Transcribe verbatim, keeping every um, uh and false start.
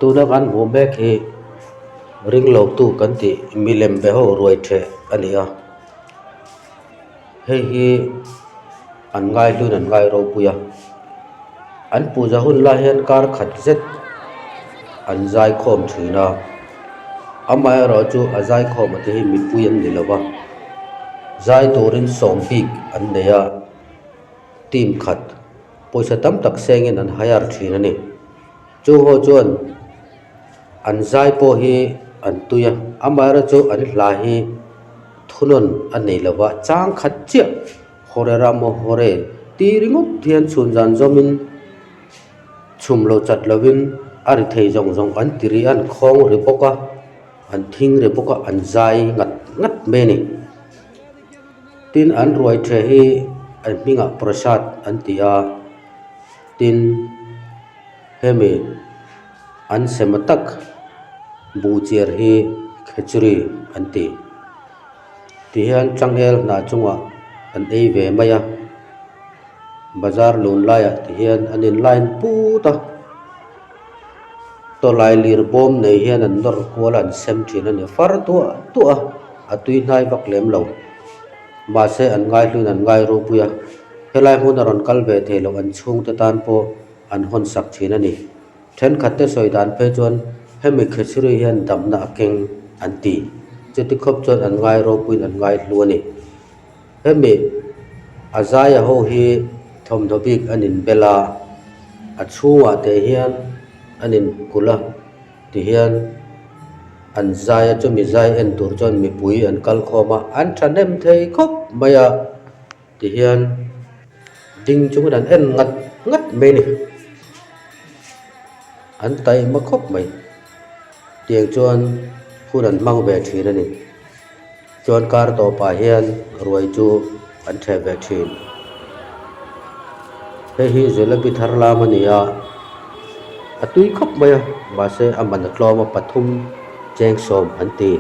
Tuna kan hmu mek hi ringlotu kan tih, milem be ho ruai ṭhe a ni a. Hei hi an ngaihluin an ngai ropui a. An puja hun lai hian kar khat zet an zai khawm ṭhin a. Amaherawhchu a zai khawm a te hi mipui an ni lo va. Zai turin sawm bik an nei a. Team khat pawisa tam tak sengin an hire ṭhin a ni. Chu ho chuan an zai pawh hi an tui a, amaherawhchu an hla hi thunawn a nei lo va, chang khat chiah hore ramo hore ti ringawt hian chhun zan zawmin chhum lo chat lovin a ri thei zawng zawng an ti ri a, an khawng ri bawk a, an thing ri bawk a, an zai ngat ngat mai a ni. Tin, an ruai ṭhe hi an hmingah prasad an ti a, tin, hemi an sem a tak bu chiar hi khichdi an ti. Tihian changel hna chungah an ei ve mai a. Bazar lun laiah tihian an in line put a. Tawlailir bawm nei hian an nawr kual an sem ṭhin a ni, far duah duah a, a tui hnai vak lem lo. Mahse, an ngaihluin an ngai ropui a, helai hmun a rawn kal ve thei lo an chhungte tan pawh an hawn sak ṭhin a ni. Ṭhenkhat te sawi dan phei chuan hemi khichdi hian damna a keng an ti. Chuti khawp chuan an ngai ropuiin an ngaihlu a ni. Hemi a zaia ho hi thawmhnaw bik an inbel a, a chhungah te hian an inkul a, tihian an zaia chumi zai en tur chuan mipui an kal khawm a, an ṭhahnem thei khawp mai a. Tihian ding chungin an en ngat ngat mai ni. An taima khawp mai. Tiang chuan hun an hmang ve ṭhin a ni. Chuan kar tawpah hian ruai chu an ṭhe ve ṭhin. Hei hi jalebi thar lam a ni a, a tui khawp mai a, mahse, a man a tlawm a, pathum cheng sawm an ti.